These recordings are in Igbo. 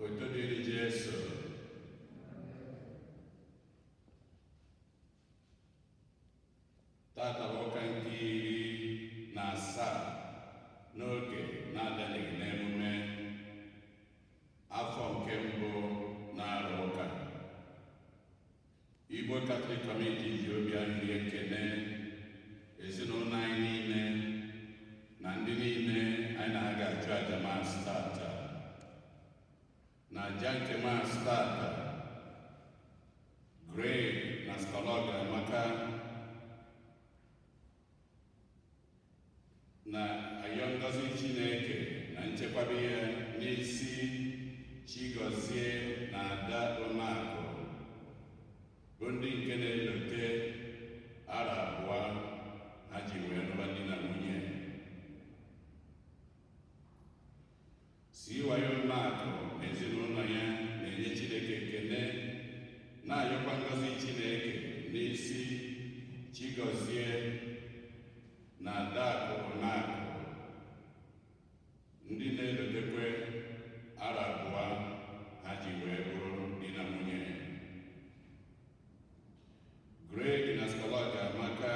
Otito dịrị Jesu. Tata bụ ụka nke 17 n'oge na-adanyeghị n'emume, afọ nke mbụ na-arụ ụka. Igbo Catholic Community ji obi aṅụrị ekene ezinụlọ anyị niile na ndị niile anyị na ha ga-achụ aja Mass tata. Na aja nke Mass tata, Greg na Skologa Amaka na ayọ ngọzi Chineke na nchekwaba ya n'isi Chigozie na Ada Omeakụ, bụ ndị nke na-elote arọ 2 ha ji wee lụba di na nwunye. CY Omeakụ na ezinụlọ ya na-enye Chineke ekene, na-ayọkwa ngọzi Chineke n'isi Chigozie na Adakụ Omeakụ, ndị na-elotekwe arọ 2 ha ji wee bụrụ di na nwunye. Greg na Skologa Amaka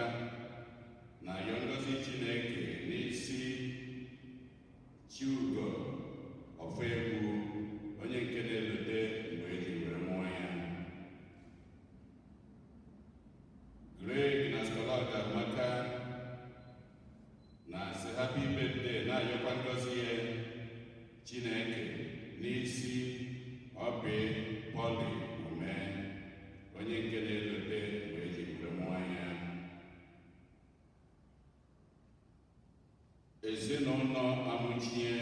na-ayọ ngọzi Chineke n'isi Chiugo Ọfọegwu, onye nke na-elote mgbe eji wee mụọ ya. Greg na Skologa Amaka na-asị happy birthday, na-ayọkwa ngọzi ya Chineke n'isi Obi Pọli Ume, onye nke na-elote mgbe eji wee mụọ ya. Ezinụlọ Amụchie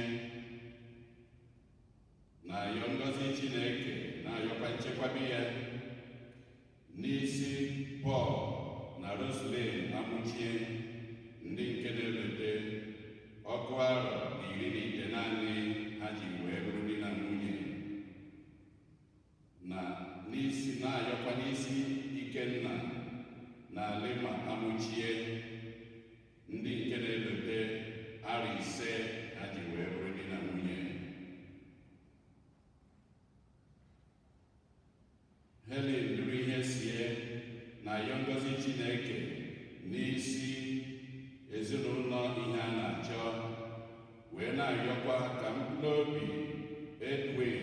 na-ayọ ngọzi Chineke, na-ayọkwa nchekwaba ya n'isi Pọl na Roslyn Amụchie, ndị nke na-elote 19 ha ji wee bụrụ di na nwunye, na n'isi na-ayọkwa n'isi Ikenna na Alima Amụchie, ndị nke na-elote arọ 5 ha ji wee bụrụ di na nwunye. Helen duru ihe sie na-ayọ ngọzi Chineke n'isi ezinụlọ ihe a na-achọ, wee na-ayọkwa ka mkpụrụ obi Edwin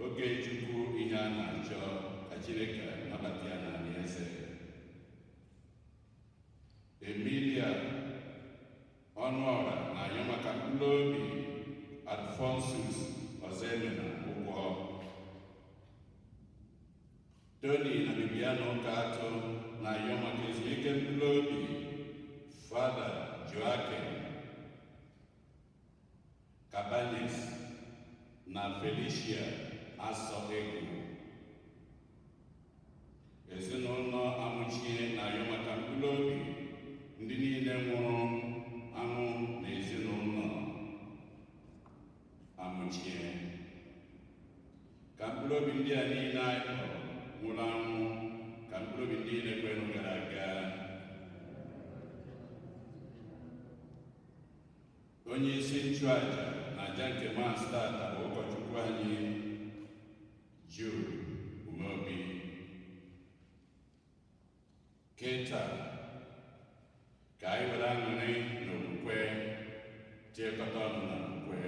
Ogechukwu ihe a na-achọ ka Chineke nabata ya n'alaeze. Emilia Ọnụọra na-ayọ maka mkpụrụ obi Alphonsus Ọzọemena ụgwọ. Tony na Bibiana Ụka-Atụ na-ayọ maka ezumike mkpụrụ obi Fada Joaquim Cabanes na Felicia Asọ Egwu. Ezinụlọ Amụchie na-ayọ maka mkpụrụ obi ndị niile nwụrụ anwụ na ezinụlọ Amụchie. Ka mkpụrụ obi ndị a niile anyị kpọrọ nwụrụ anwụ, ka mkpụrụ obi ndị niile kwenụ gara aga. Onye isi nchụaja na aja nke Mass tata bụ ụkọchukwu anyị Jude Umeobi. Keta ka anyị were aṅụrị na okwukwe tiekọta ọnụ na okwukwe.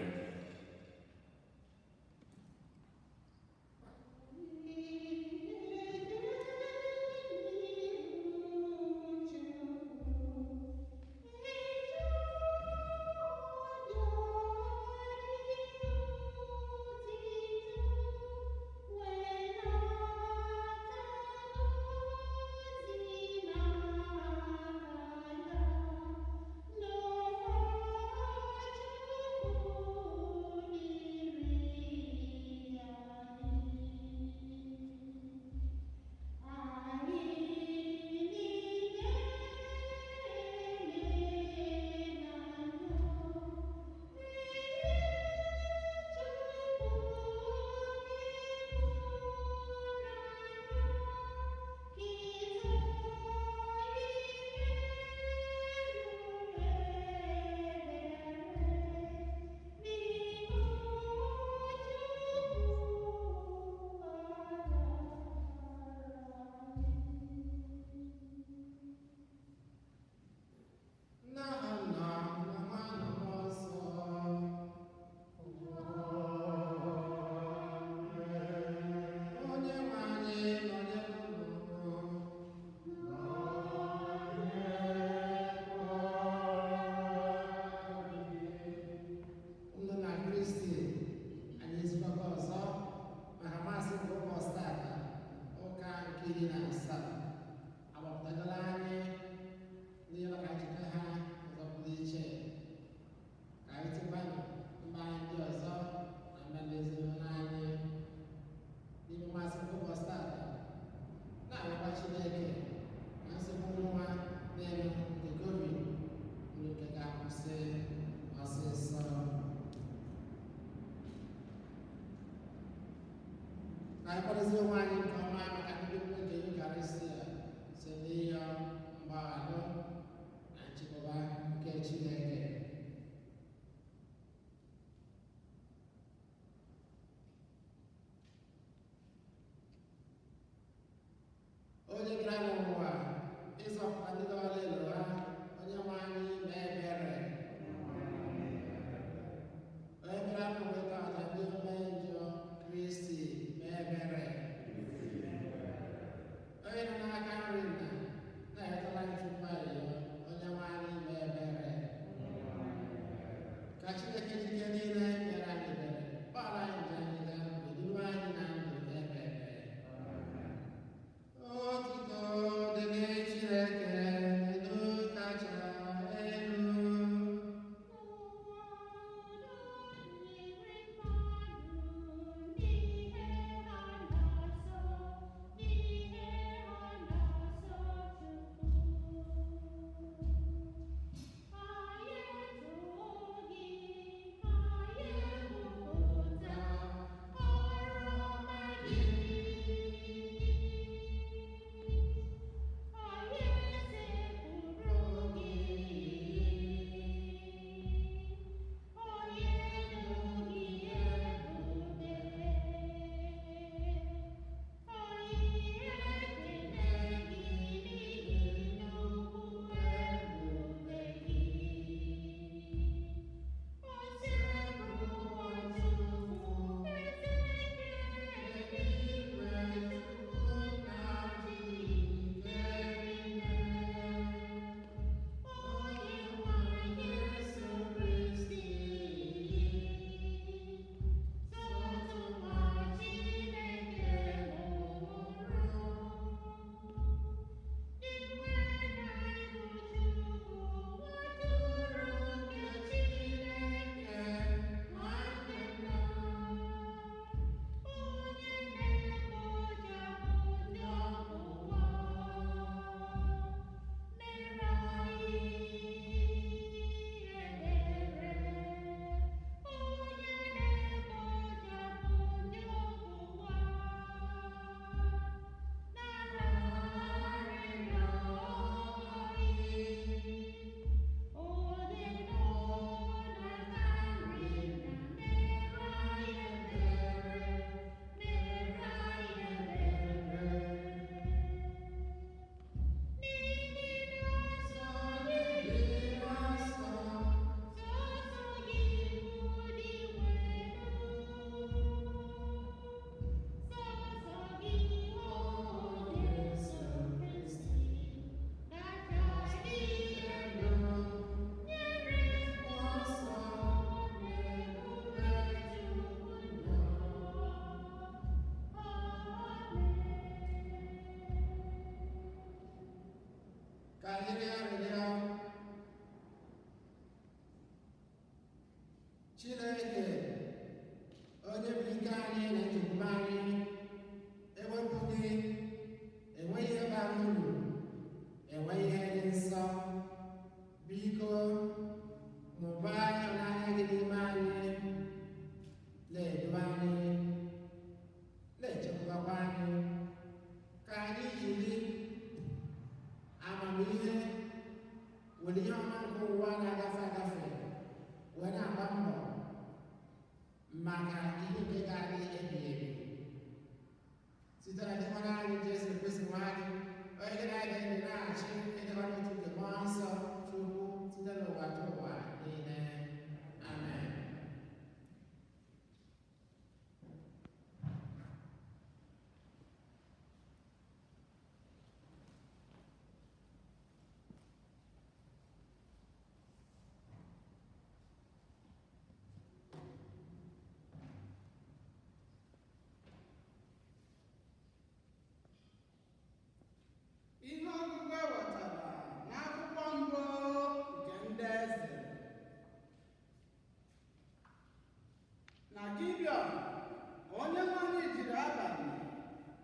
Nke 17 agbapụtagoro anyị n'ihe ka anyị cheta ha ụzọ pụrụ iche, ka anyị tụkwanụ mba anyị ndị ọzọ na mba ndị ezinụlọ anyị n'ime Mass nke ụbọchị taata, na-arịọkwa Chineke ka nsogbu nwa na-eme nke COVID bụrụ nke ga-akwụsị ọsịsọ. Ka anyị kwadozie onwe anyị nke ọma maka ndị nke Yukarịsịa site n'ịyọ mgbaghalụ na nchekwaba nke Chineke. Onye bịara n'ụwa ịzọpụta ndị dọwara elu ha, Onye nwe anyị, mee ebere. Onye bịara n'ụwa ịtọghata ndị ome njọ, Kristi, mee ebere. Onye nọ n'aka nri Nna na-eretara anyị Chukwu arịrịọ, Onye nwe anyị, mee ebere.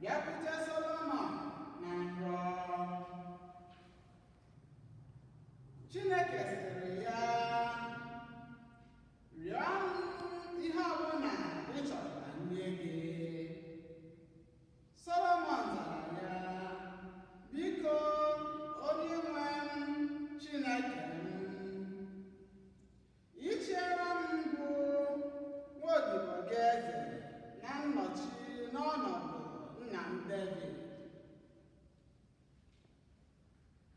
bịakwute Solomọn na nrọ. Chineke sịrị ya, rịọ m ihe ọbụla ị chọrọ ka m nye gị. Solomọn zara ya, biko, onye nwe m Chineke m, ị chiela m bụ nwaodibo gị eze na nnọchi n'ọnọdụ nna m Devid.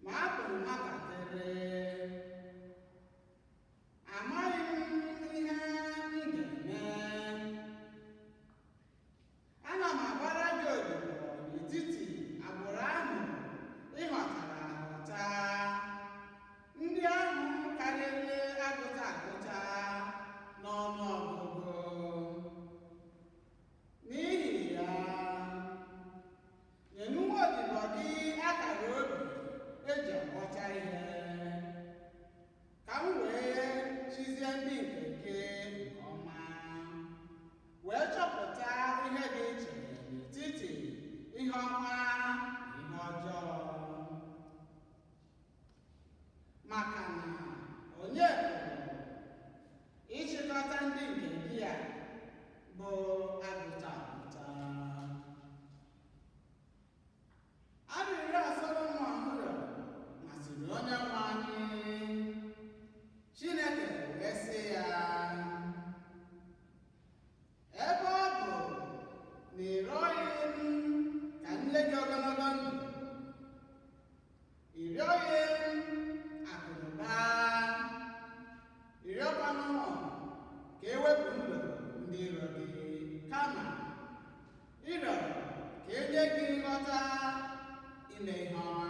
Ma abụ m nwatakịrị, amaghị m ihe m ga-eme. Ana m agbara gị odibo n'etiti agbụrụ ahụ ị ghọtara aghọta, ndị ahụ karịrị agụta agụta n'ọnụ ọgụgụ. N'ihi ya, nyenụ nwa odibo gị akara obi eji aghọta ihe, ka m wee chizie ndị nke gị nke ọma, wee chọpụta ihe dị iche n'etiti ihe ọma na ihe ọjọọ. Maka na onye pụrụ ịchịkọta ndị nke gị a bụ agụta agụta? Arịrịọ a Solomọn rịọrọ masịrị Onye nwe anyị. Chineke wee sị ya, ebe ọ bụ na ị rịọghị m ka m nye gị ogologo ndụ, ị rịọghị m akụnụba, ị rịọkwanụ ka e wepụ ndụ ndị iro gị, kama ị rịọrọ ka e nye gị nghọta ime ihe ọma.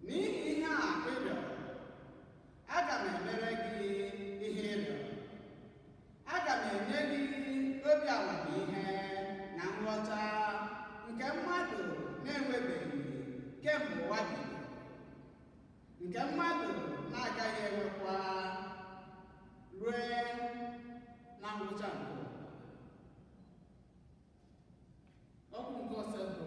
N'ihi ihe a ị rịọrọ, aga m emere gị ihe ị rịọrọ. Aga m enye gị obi amamihe na nghọta nke mmadụ na-enwebeghị kemgbe ụwa bidoro, nke mmadụ na-agaghị enwekwa rue na ngwụcha nke ụwa. Okwu nke ọsọ bụ.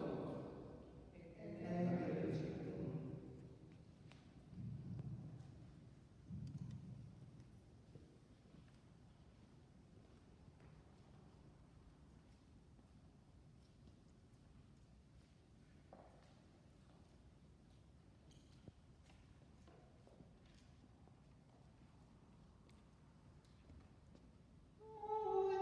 Oh.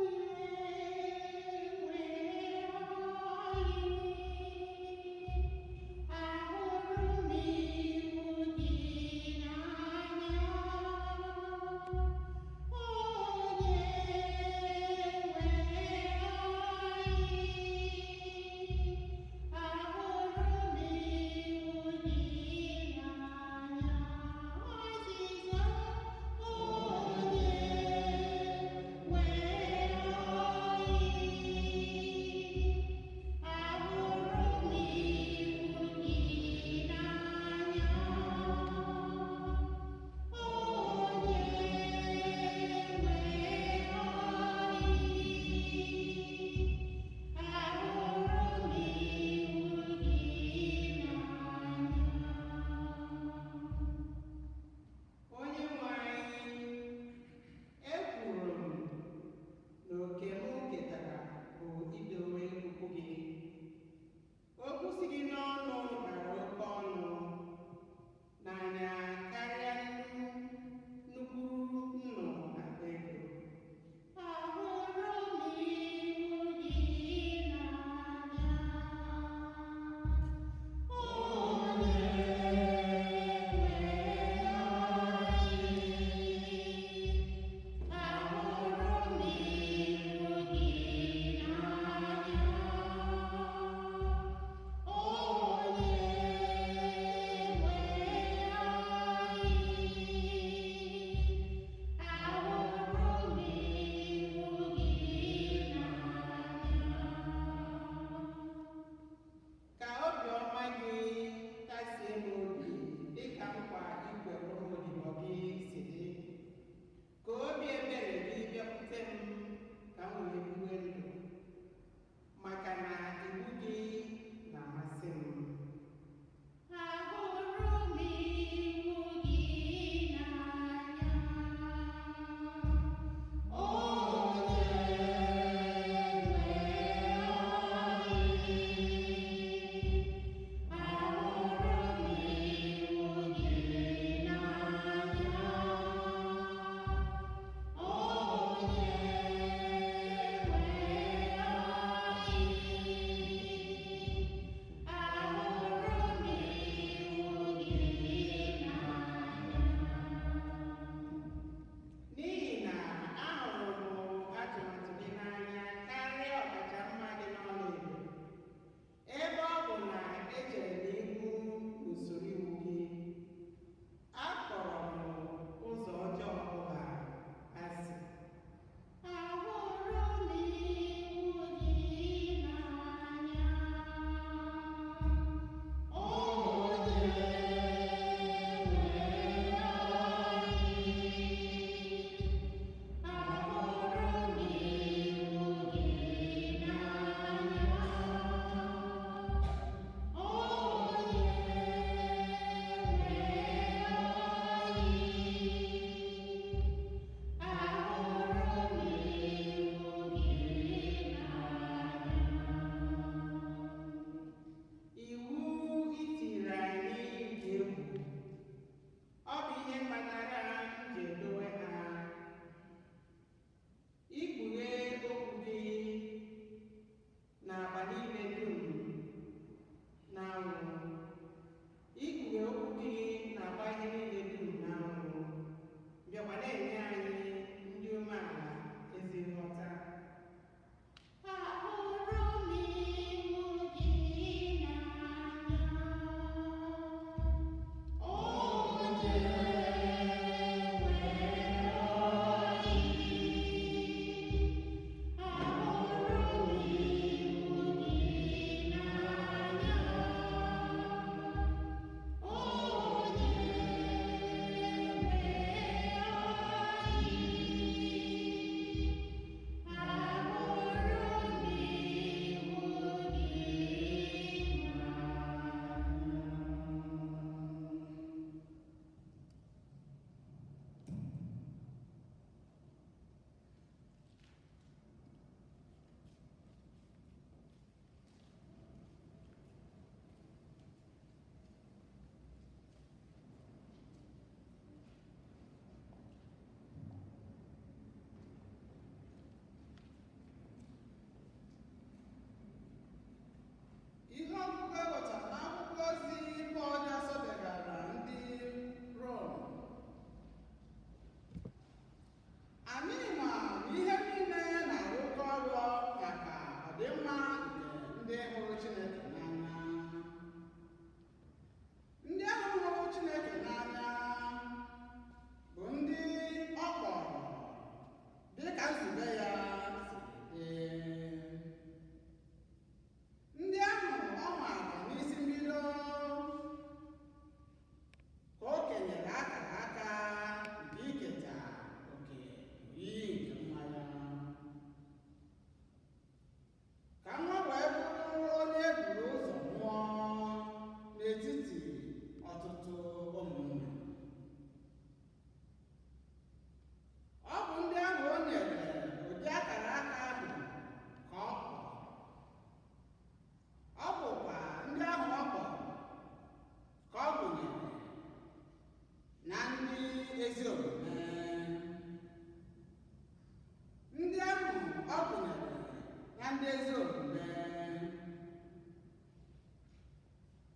ndị ezi omume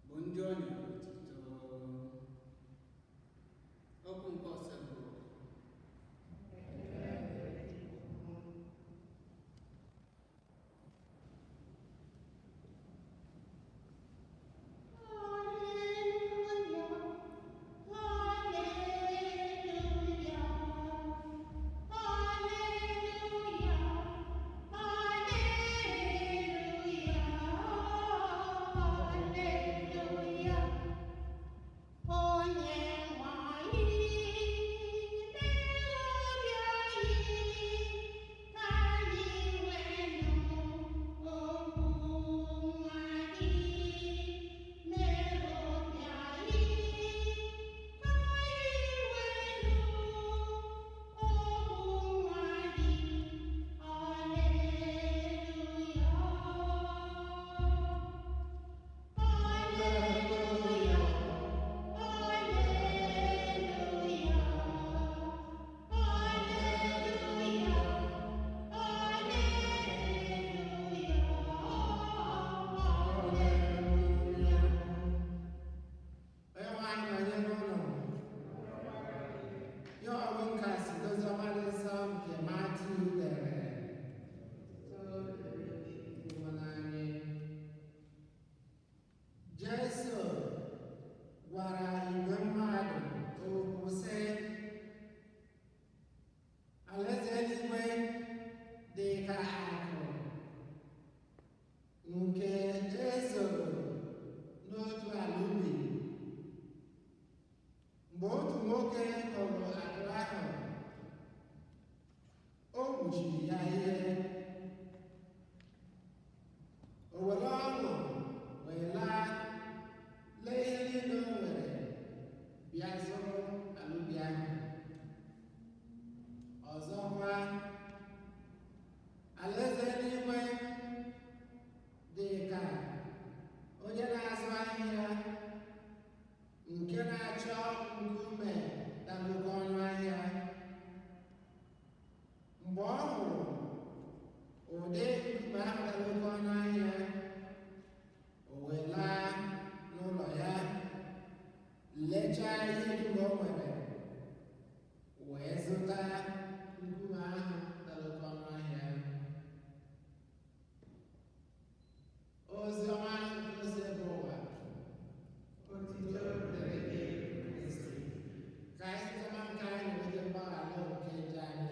bụ ndị o nyere otuto. Okwu nke ọsọ bụ Onye nwe anyị nọnyere ụnụ. Ihe ọgụ nka si n'Oziọma dị nsọ nke Matiu dere. Ịhụnanya. Jesu gwara igwe mmadụ okwu sị, Alaeze eluigwe dị ka akụ nke ezoro n'otu ala ubi. Mgbe otu nwoke hụrụ akụ ahụ, o kpuchiri ya ihe. O were ọṅụ wee laa, lee ihe niile o nwere, bịa zụrụ ala ubi ahụ. Ọzọkwa, alaeze eluigwe dị ka onye na-azụ ahịa nke na-achọ nkume dara oke ọnụ ahịa. Mgbe ọ hụrụ ụdị nkume ahụ dara oke ọnụ ahịa, o wee laa n'ụlọ ya, lechaa ihe dum o nwere, wee zụta nkume ahụ dara oke ọnụ ahịa. Ozi ọma nke ozi bụ ụwa. Otuto dịrị gị, Kristi. Ka anyị site na nke anyị nweta mgbaghara nke njọ anyị.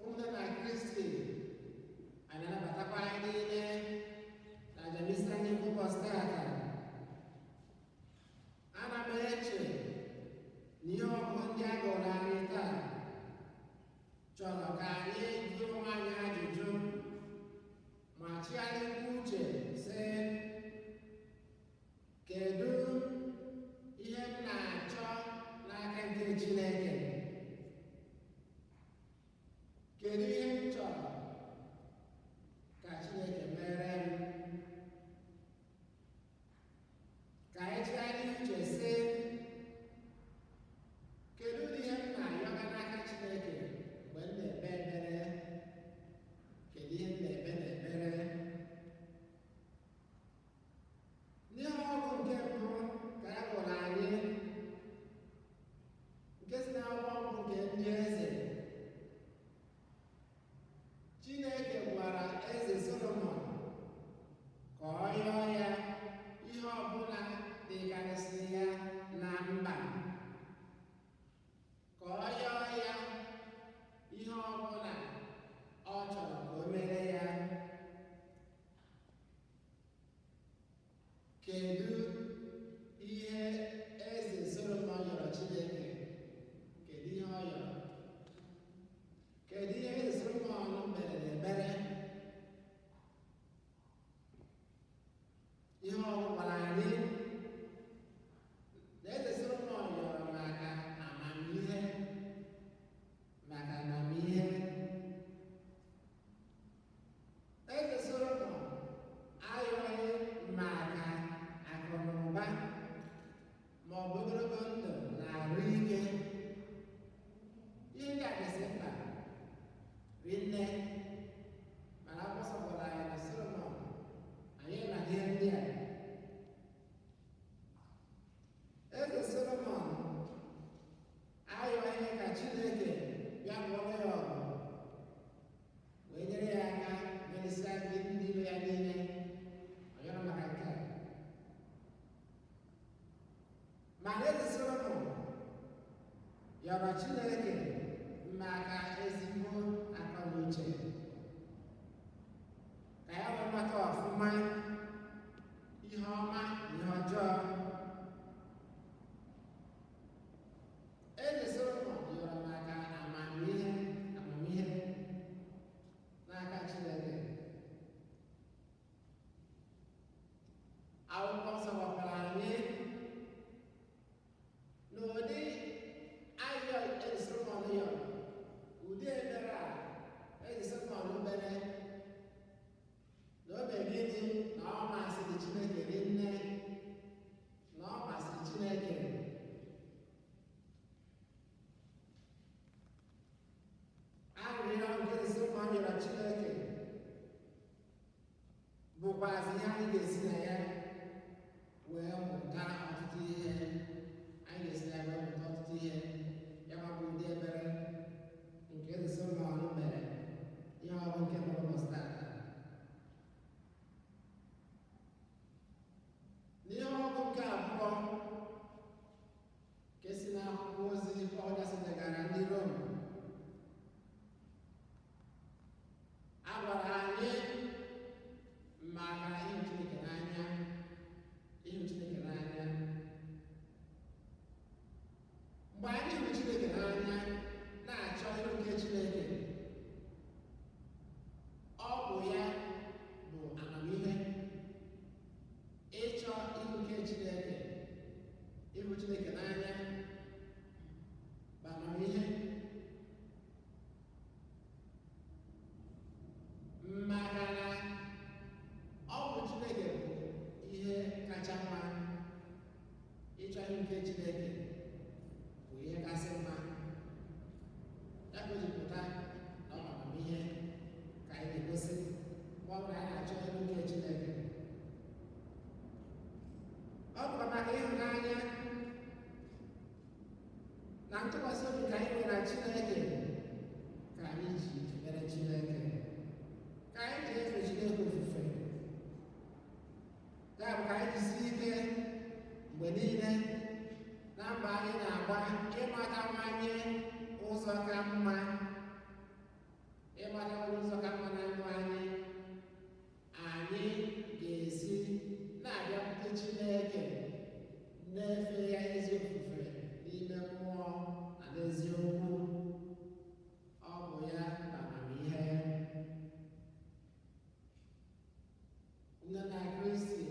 Ụmụnne na Kristi, anyị anabatakwa anyị niile na njem isi anyị nke ụbọchị taata. Ana m eche na ihe ọgụgụ ndị a gụrụ anyị taa chọrọ ka anyị jụọ onwe anyị ajụjụ ma chigharịkwa uche sị, kedu ihe m na-achọ n'aka nke Chineke? Kedu ihe m chọrọ ka Chineke mere m? Ka anyị chigharịa uche sị, kedu ụdị ihe m na-ayọga n'aka Chineke mgbe m na-ekpe ekpere? Kedu ihe m na-ekpe n'ekpere? N'ihe ọgụ nke mbụ ka a gụrụ anyị nke si na Yọrọ Chineke maka ezigbo akọ na uche ka ya wee mata ọfụma ihe ọma na ihe ọjọọ. Eze Solomon yọrọ maka amamihe n'aka Chineke. Akwụkwọ nsọ gwakwara anyị n'ụdị ayọ eze Solomon yọrọ, ụdị ebere a eze Solomon mere na o mere gịnị? Na ọ masịrị Chineke rinne, na ọ masịrị Chineke. Arịrịọ nke eze Solomon yọrọ Chineke bụkwazị ihe anyị ga-esi na ya wee mụta ọtụtụ ihe. Anyị ga-esi na ya wee mụta ọtụtụ ihe. Ya ma bụ ụdị ebere nke eze Solomon mere ihe ọ bụ nke mere ụbọchị tata. N'ihe ọgụgụ nke abụọ nke si n'akwụkwọ ozi Pọl degara ndị Rom, a gwara anyị maka ịhụ Chineke n'anya. Ịhụ Chineke n'anya, mgbe anyị hụrụ Chineke n'anya, na-achọ ihu nke Chineke, ọ bụ ya bụ amamihe. Ịchọ ihu nke Chineke, ịhụ Chineke n'anya bụ amamihe, maka na ọ bụ Chineke bụ ihe kacha mma. Ịchọ ihu nke Chineke bụ ihe kasị mma. Ya ka o ji pụta na ọ bụ amamihe ka anyị na-egosi mgbe ọ bụla anyị na-achọ ihu nke Chineke. Ọ bụkwa maka ịhụnanya na ntụkwasị obi ka anyị nwere na Chineke ka anyị ji ekpere Chineke, ka anyị ji efe Chineke ofufe. Ya bụ ka anyị jisie ike mgbe niile na mba anyị na-agba ịmatawanye ụzọ ka mma, ịmatawanye ụzọ ka mma na ndụ anyị. Anyị ga-esi na-abịakwute Chineke, na-efe ya ezi ofufe n'ime mmụọ na n'eziokwu. Ọ bụ ya bụ amamihe. Nne na Kristi,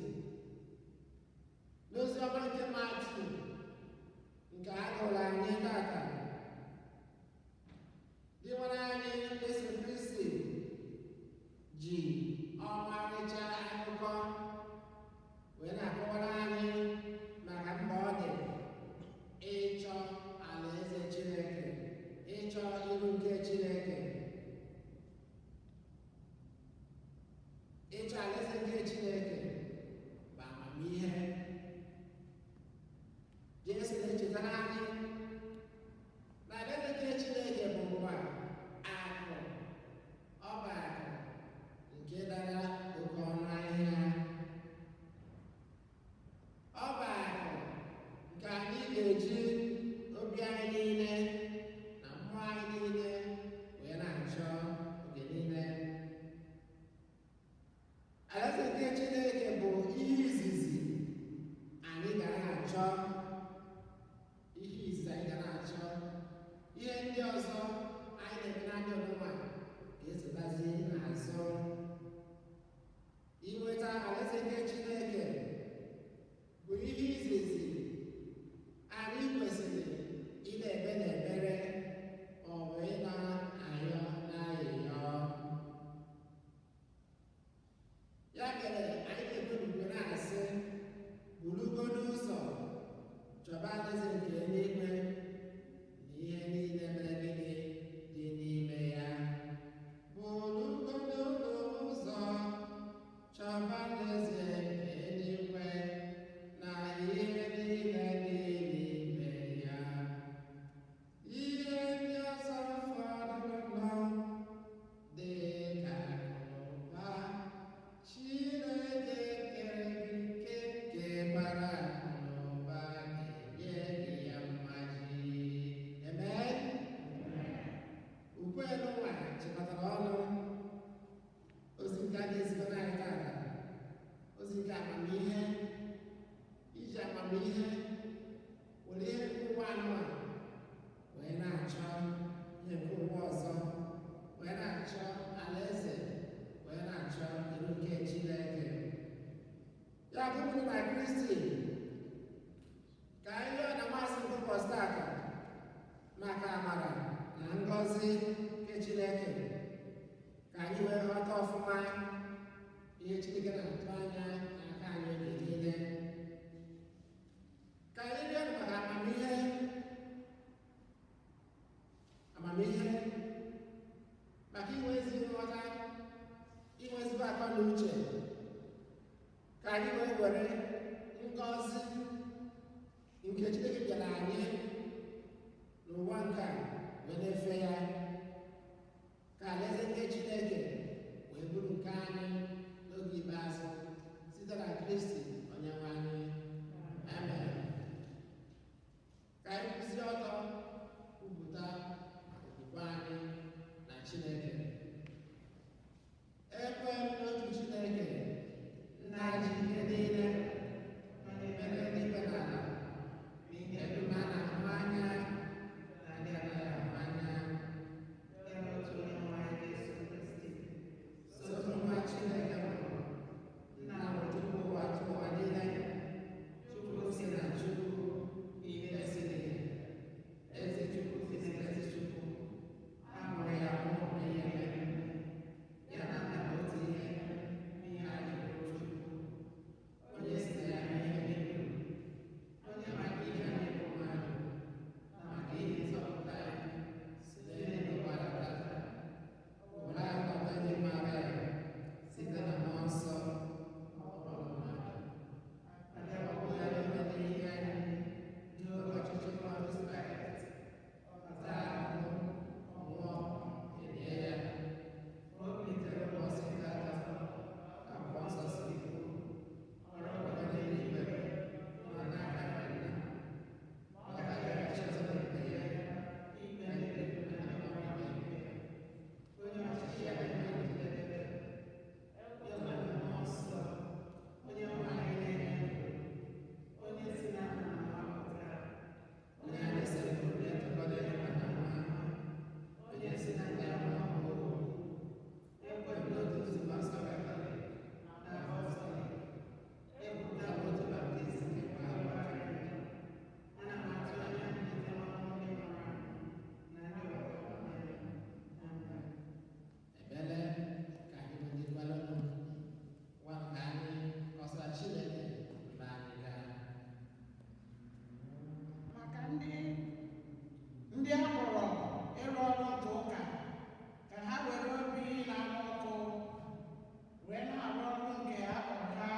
n'ozi ọma nke Matiu nke a gụrụ anyị tata, Dinwenụ anyị Jesu Kristi ji ọmarịcha akụkọ wee na-akọwara anyị maka mkpa ọ dị ịchọ alaeze Chineke, ịchọ iru nke Chineke. Ịchọ alaeze nke Chineke bụ amamihe. Jesu na-echetara anyị na alaeze nke Chineke bụkwa akụ. Ọ bụ akụ nke dara oke ọnụ ahịa. Ọ bụ akụ nke anyị ga-eji obi anyị niile na mmụọ anyị niile wee na-achọ. Ngọzi nke Chineke ka anyị wee ghọta ọfụma ihe Chineke na-atụ anya n'aka anyị oge niile. Ka anyị rịọ maka amamihe, amamihe maka inwe ezi nghọta, inwe ezigbo akọ na uche, ka anyị wee were ngọzi nke Chineke bịara anyị n'ụwa nke a wee na-efe ya, ka alaeze nke Chineke wee bụrụ nke anyị n'oge ikpeazụ, site na Kristi onye nwe anyị. Amen. Ka anyị kwụsị ọtọ kwupụta okwukwe anyị na Chineke. Ekwe m n'otu Chineke, Nna ji ike niile, onye mere eluigwe na ala, ihe dum a na-ahụ anya na ndị anaghị ahụ anya, Ya na otu Onyenwe anyị Jesu Kristi, so nwa Chineke mụrụ, Nna mụrụ tupu ụwa tụ ụwa niile, Chukwu si na Chukwu, ihe si n'ihe, ezi Chukwu si n'ezi Chukwu, a mụrụ ya mụ ihe mere, ya na nna bụ otu ihe, ihe anyị bụ Chukwu, onye si na ya mee ihe niile, onye maka ihe anyị bụ mmadụ, na maka ihe nzọpụta anyị, si n'elu gbadata, were aka onye mara ya, site na Mmụọ Nsọ, ọ bụrụ mmadụ. Ọ ya n'ime n'ihe anyị n'oge ọchịchị Pontius Pilate, ọ taa ahụhụ, nwụọ, elie ya. O bilitere ụbọchị nke atọ, ka Akwụkwọ Nsọ siri kwuo, ọ rịgoro n'eluigwe, nọ n'aka nri Nna. Ọ ga-abịaghachi ọzọ n'ebube ya, ikpe ndị dị ndụ na ndị nwụrụ ikpe. Onye ọchịchị ya ga-enwe njedebe. Ya na Mmụọ Nsọ, onye nwe anyị na-enye ndụ, onye si na nna na-apụta, Onye a na-esekpuru na-etokọta ịhụ na nwa, onye si na ndị amụma bụ okwu. Ekwe m n'otu nzukọ nsọ Katọlik na Apọstọlik, ekwupụta m otu baptizim nke mgbaghara njọ. Ana m atụ anya mbilite n'ọnwụ ndị nwụrụ anwụ na ndụ ọhụrụ. Amen. Ebele ka anyị bụ ndị kwerenụ, nwa nke anyị kọsara Chineke mgbe anyị gaa. Maka ndị a kpọrọ ịrụ ọrụ nke ụka, ka ha were obi na-arụ ọkụ wee na-arụ ọrụ nke a kpọrọ ha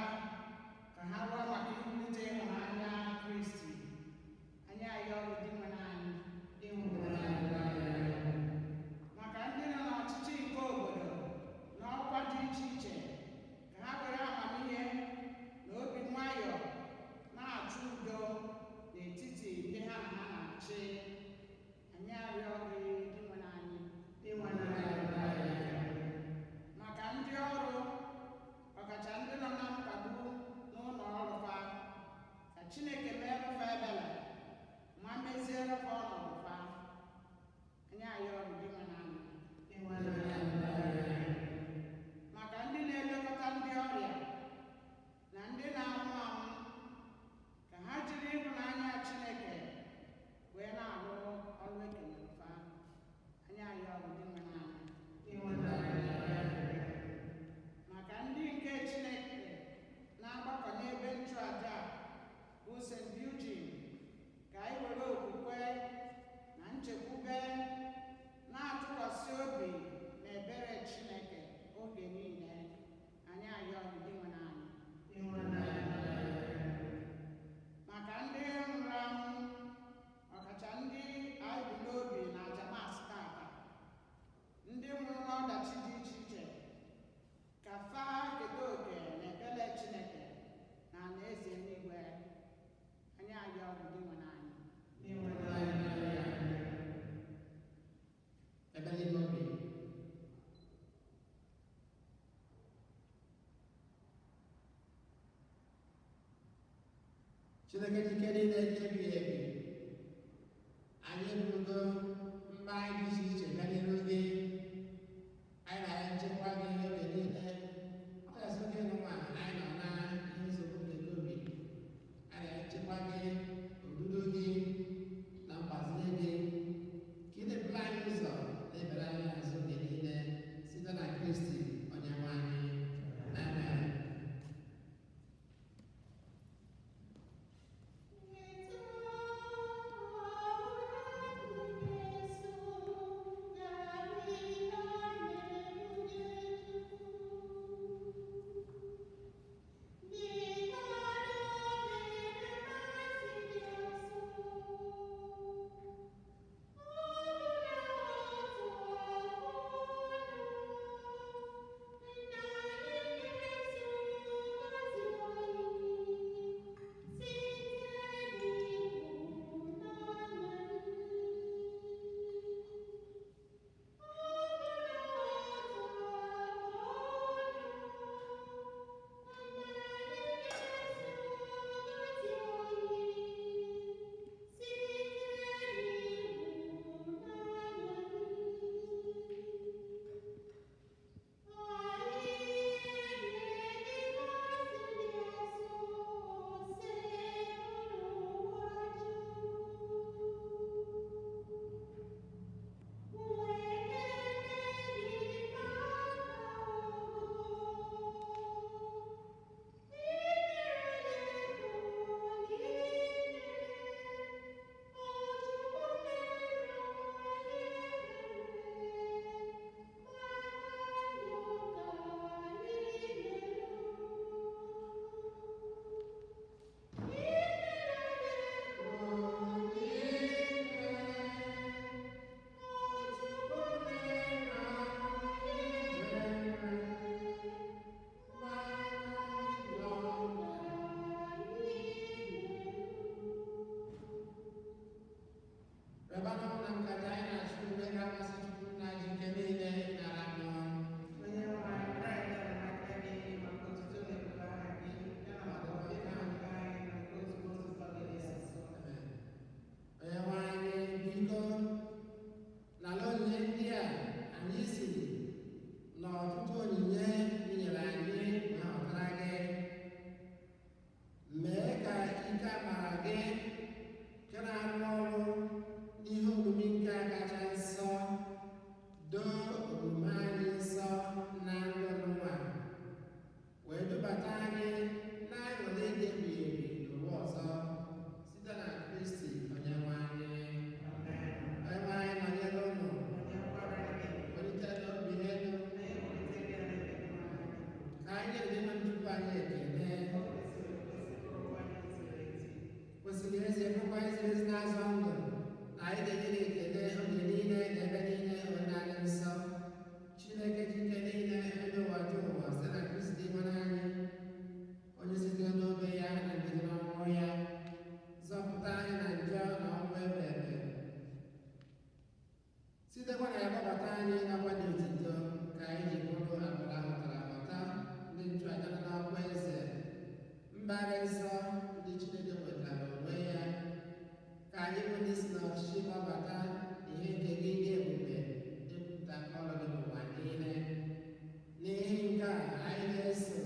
ka ha rụọ maka iwulite ịhụnanya Kristi. Anyị ayọ gị, Dinwenụ anyị. Maka ndị nọ n'ọchịchị nke obodo na ọkwa dị iche iche, ka ha were amamihe na obi nwayọọ na-achọ udo n'etiti ndị ha na ha na-achị. Anyị arịọ gị, Dinwenụ anyị. Maka ndị ọrụ, ọkacha ndị nọ na mkpagbu n'ụlọ ọrụ fa, ka Chineke meere fa ebere ma meziere fa ọnọdụ fa. Anyị arịọ gị, Dinwenụ anyị. Maka ndị na-elekọta ndị ọrịa na ndị na-anwụ anwụ, ka ha jiri ịhụnanya Chineke wee na-arụ ọrụ ekenyere fa. Anyị arịọ gị, Dinwenụ anyị. Maka ndị nke Chineke na-agbakọ n'ebe nchụaja a bụ St. Eugene, ka anyị were okwukwe na nchekwube na-atụkwasị obi na ebere Chineke oge niile. Anyị arịọ gị, Dinwenụ anyị. Maka ndị nwụrụ anwụ, ọkacha ndị anyị bụ n'obi na aja Mass tata, ndị nwụrụ n'ọdachi dị iche iche, ka fa keta oke na ebere Chineke na alaeze eluigwe. Anyị arịọ gị, Dinwenụ anyị. Ebele ime obi. Chineke ji ike niile dị ebighị ebi, anyị eburugo mba anyị dị iche iche bịa n'iru gị. Anyị na-arịọ nchekwa gị oge niile, ọkachasị oge nụnwa anyị nọ na ihe nsogbu nke COVID. Anyị na-arịọ nchekwa gị, odudu gị na mgbazinye gị, ka ị na-eburu anyị ụzọ. anyị n'ọkwa dị otito ka anyị ji bụrụ agbụrụ ahụtara ahụta, ndị nchụaja nọ n'ọkwa eze, mbara nsọ ndị Chineke nwetara onwe ya, ka anyị bụ ndị si n'ọchịchị gbabata ihe nke gị dị ebube ịpụta aka ọrụ gị n'ụwa niile. N'ihi nke a, anyị na-eso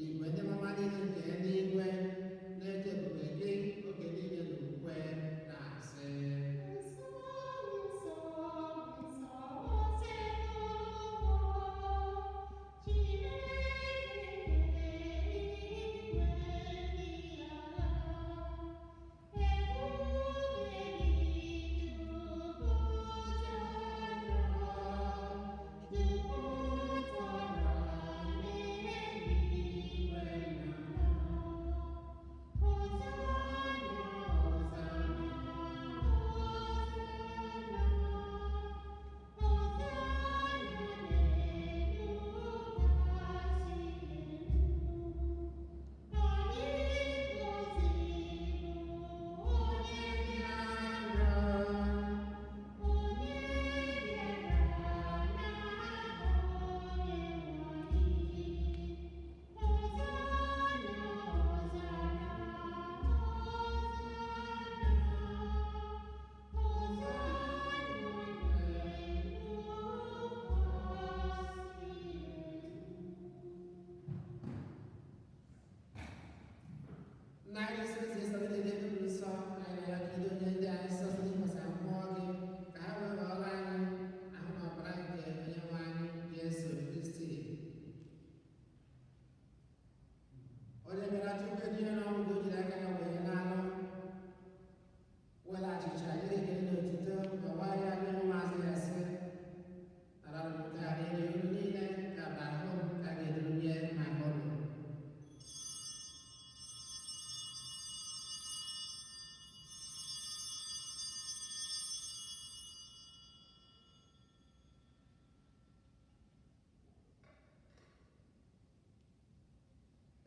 igwe ndị mama niile nke eluigwe na-eto ebube gị oge niile n'okwukwe na-asị: Narị isi nsọ niile dị nsọ, anyị na-arịọ ka ido onye ndị anyị nsọ site n'ịkwasa mmụọ gị, ka ha wee ghọọrọ anyị ahụ na ọbara nke Onyenwe anyị Jesu Kristi, onye bịara tupu etinye n'ọnwụ ka o jiri aka ya wee n'anụ were achịcha nyere ekele na otito ma gwa ya nye ụmụazụ ya sị: "Nara m nke a rie unu niile, ka bụ ahụ m ka a ga-eduru nye maka unu."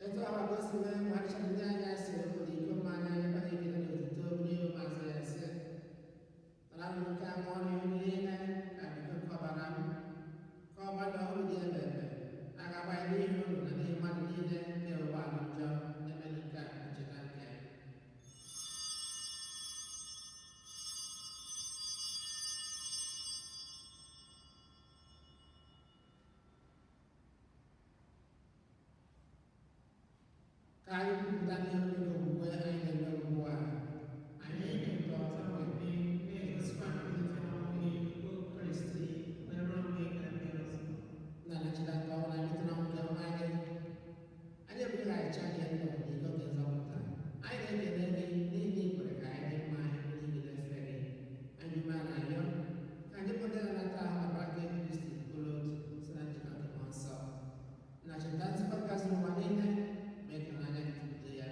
Etu ahụ ka o si mee mgbe achịcha ndị anya si obodo iko mmanya nyekwa ekele na otito nye ụmụazụ ya sị: "Nara m nke a ṅụọ unu niile, ka bụ iko nke ọbara m, ka ọgbada ọhụrụ dị ebe ebe a ga-agba ya n'ihi unu na n'ihi mmadụ niile na-ewekwa alụ njọ. Emela nke a ncheta nke." Ka anyị kwupụta n'ihe onye okwukwe anyị na-eme ugbu a. Anyị na-ekpọta gị, na-egosikwa mbilite n'ọnwụ gị, O Kristi, wee ruo mgbe ị ga-abịa ọzọ. Na anachita nke ọnwụ na mbilite n'ọnwụ nke nwa gị, anyị ebughị achịcha nke ndụ na iko nke nzọpụta. Anyị na-ekele gị n'ihi na ị kwere ka anyị dị mma ịbụrụ ibi na-efe gị. Anyị ume na-arịọ ka anyị bụ ndị na-anata ahụ na ọbara nke Kristi bụrụ otu site na njikọ nke Mmụọ Nsọ. Na cheta nzukọ kasị ụwa niile, mee ka n'anya gị jupụta ya.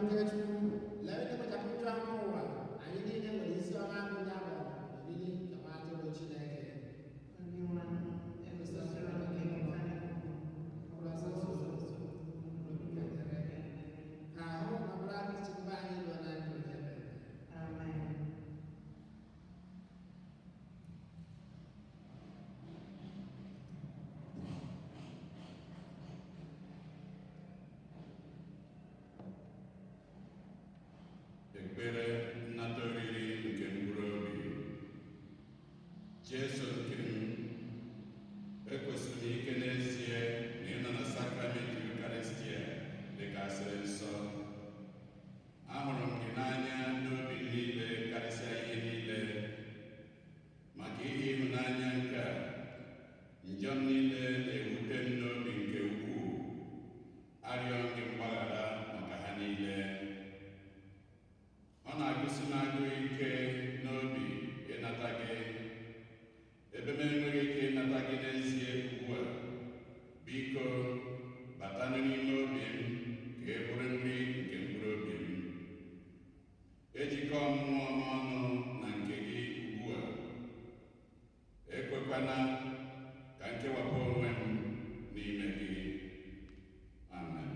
Nke Chukwu, lee onye kpochapụ njọ nke ụwa. Anyị niile nwere isi ọma bụ ndị akpọrọ oriri nke Nwa Atụrụ Chineke. Ka ahụ na ọbara Kristi chebe anyị ruo na ndụ ebighị ebi. Amen. Ekpere nnata oriri nke mkpụrụ obi. Jesu nke m, ekwesịrị m ike n'ezie na ịnọ na sakramenti Eucharistia dịgasịrị nsọ. Ahụrụ m gị n'anya n'obi niile karịsịa ihe niile. Maka ihe ịhụnanya nke a, njọ m niile na-ewute m n'obi nke ukwuu. Arịọ m gị mgbaghara maka ha niile. Ọ na-agụsi m agụụ ike n'obi ịnata gị. Ebe m enweghị ike ịnata gị n'ezie ugbu a, biko batanụ n'ime obi m ka e bụrụ nri nke mkpụrụ obi m. Ejikọ mmụọ m ọnụ na nke gị ugbu a. Ekwekwana ka nkewapụ onwe m n'ime gị. Amen.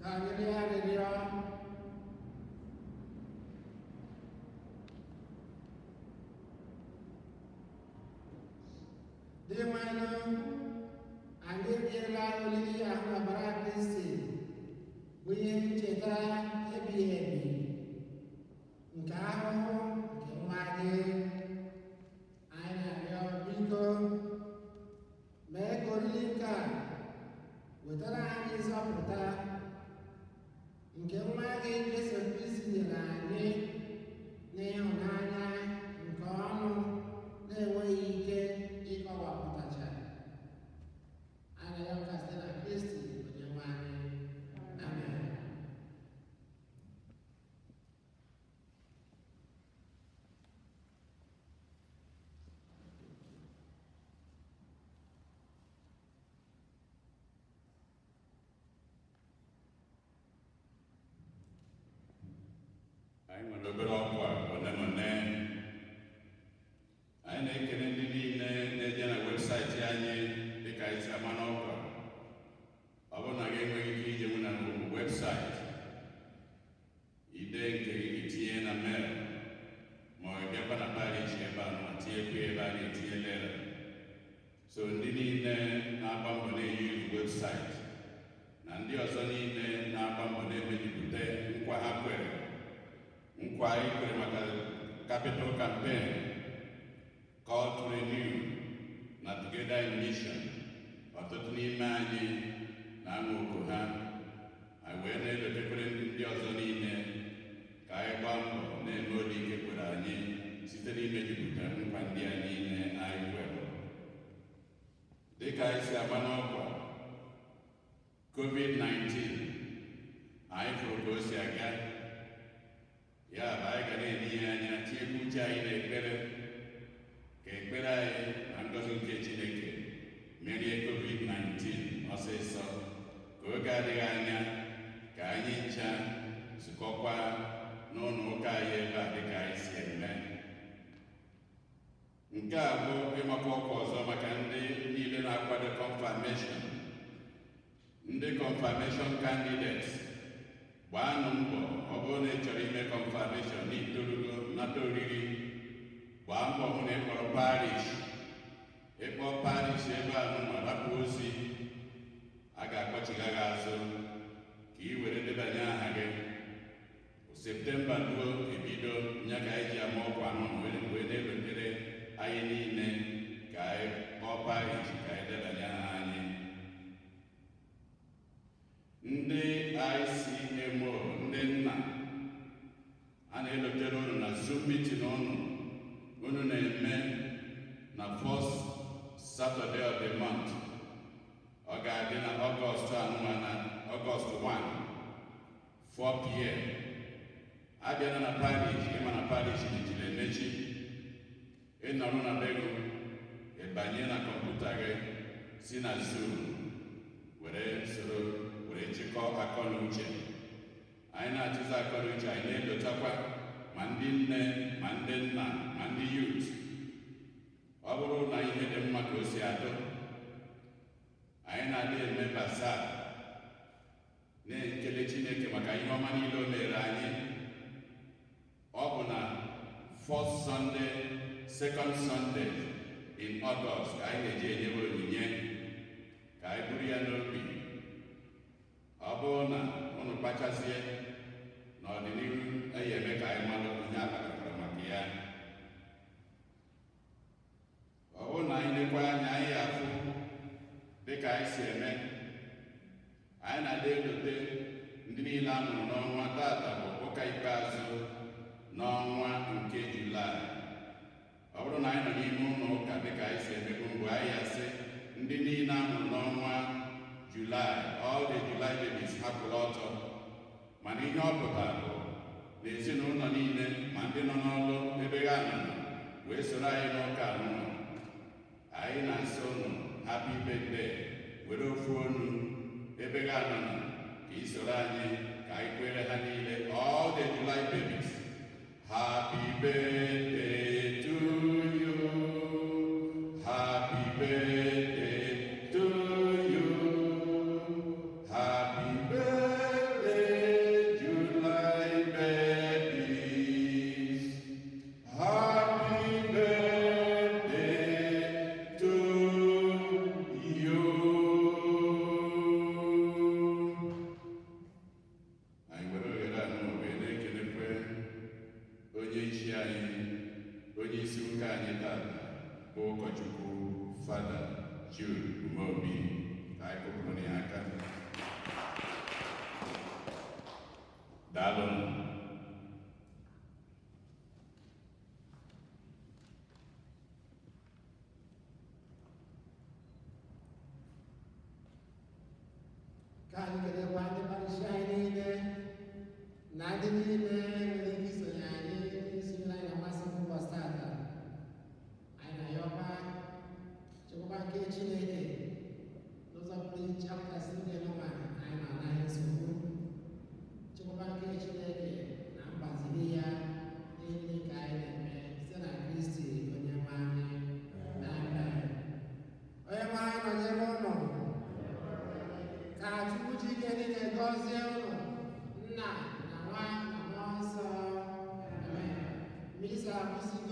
Ka anyị rịọ arịrịọ. Dị nwanụ, anyị eriela oriri ahụ ọbara Kristi bụ ihe ncheta ebighị ebi nke ahụhụ nke nwa gị. Anyị na-arịọ, biko mee ka oriri nke a wetara anyị nzọpụta nke nwa gị Jesu Kristi nyere anyị. Nwere obere ọkwa one na one. Anyị na-ekele ndị niile na-eje na website anyị dịka anyị si ama n'ọkwa. Ọ bụrụ na gị enweghị ike ije nwe na website, ide nke gị, gị tinye na mail, ma ọ bịakwa na parish ebe a ma tinyekwa ebe a na-etinye lere. So ndị niile na-agba mbọ na-eyi website na ndị ọzọ niile na-agba mbọ na-emejupụta nkwa ha kwere, nkwa anyị kwere maka capital campaign, call to renew na Together in Mission, ọtụtụ n'ime anyị na-aṅụ oku ha. Anyị wee na-elotekwere ndị ọzọ niile ka anyị gbaa mbọ na-eme ole ike kwere anyị site n'imejupụta nkwa ndị a niile anyị kwere. Dịka anyị si agba n'ọkwa COVID-19, anyị fụrụ ka o si aga. Ya bụ, anyị ga na-enye ya anya, tinyekwa uche anyị n'ekpere, ka ekpere anyị na ngọzi nke Chineke merie COVID-19 ọsịsọ, ka oge adịghị anya ka anyị ncha zukọkwa n'ụlọ ụka anyị ebe a dịka anyị si eme. Nke a bụ ịmakwa ọkwa ọzọ maka ndị niile na-akwado confirmation. Ndị confirmation candidates, gbaanụ mbọ. Ọ bụrụ na ị chọrọ ime confirmation na itorugo nata oriri, gbaa mbọ hụ na ị kpọrọ parish. Ịkpọ parish ebe a nụ rapụ ozi, a ga-akpọchiga gị azụ ka ị were debanye aha gị. September ruo ebido nya ka anyị ji ama ọkwa anụ wee na-ewetere anyị niile ka anyị kpọọ parish ka anyị debanye aha anyị. Ndị ICMO, ndị nna, a na-elotere unu na Zoom meeting unu na-eme na first Saturday of the month. Ọ ga-adị na Ọgọst anụnwa, na Ọgọst 1, 4 p.m. Abịala na parish. Ịma na parish mechiri emechi, ịnọrọ na be gị, ịbanye na kọmputa gị, si na Zoom were soro were chịkọọ akọ na uche anyị. Na-achịzi akọ na uche anyị, na-edotakwa ma ndị nne, ma ndị nna, ma ndị youth. Ọ bụrụ na ihe dị mma ka o si adụ, anyị na-adị eme bazaar, na-ekele Chineke maka ihe ọma niile o mere anyị. Ọ bụ na first Sunday, second Sunday in August ka anyị na-eji enyewe onyinye, ka anyị buru ya n'obi. Ọ bụrụ na unu kpachazie n'ọdịnihu, anyị eme ka anyị malụ ihe a kpakọtara maka ya. Ọ bụrụ na anyị lekwa anya, anyị afụ dịka anyị si eme, anyị na-adị elote ndị niile a mụrụ n'ọnwa. Tata bụ ụka ikpeazụ n'ọnwa nke Julaị. Ọ bụrụ na anyị nọ n'ime ụlọ ụka dịka anyị si emebu mgbe, anyị asị ndị niile a mụrụ n'ọnwa Julaị, all the July babies, hapụrụ ọtọ. Mana ihe ọ pụtara bụ na ezinụlọ niile, ma ndị nọ n'ọlụ ebe ha nọ wee soro anyị n'ụka anụnwa, anyị na-asị ụnụ happy birthday. Were ofu onu ebe ha nọ ka ị soro anyị ka anyị kwere ha niile, all the July babies, happy birthday to you, happy birthday to you, happy birthday, July babies, happy birthday to you. Anyị nwere ohere a nụ wee na-ekelekwe onye isi anyị, onye isi ụka anyị tata, bụ ụkọchukwu Fada Jude Umeobi. Ka anyị kụpụrụ ya aka. Daalụ. Ka anyị kelekwa ndị parish anyị niile na ndị niile nwere ike isonye anyị, isonyere anyị na Mass ụbọchị tata. Anyị na-ayọkwa chekwaba nke Chineke n'ụzọ pụrụ iche apụtasị oge nọma anyị na-anaghị nsogbu, chekwaba nke Chineke na mgbaziri ya. na-akụzi.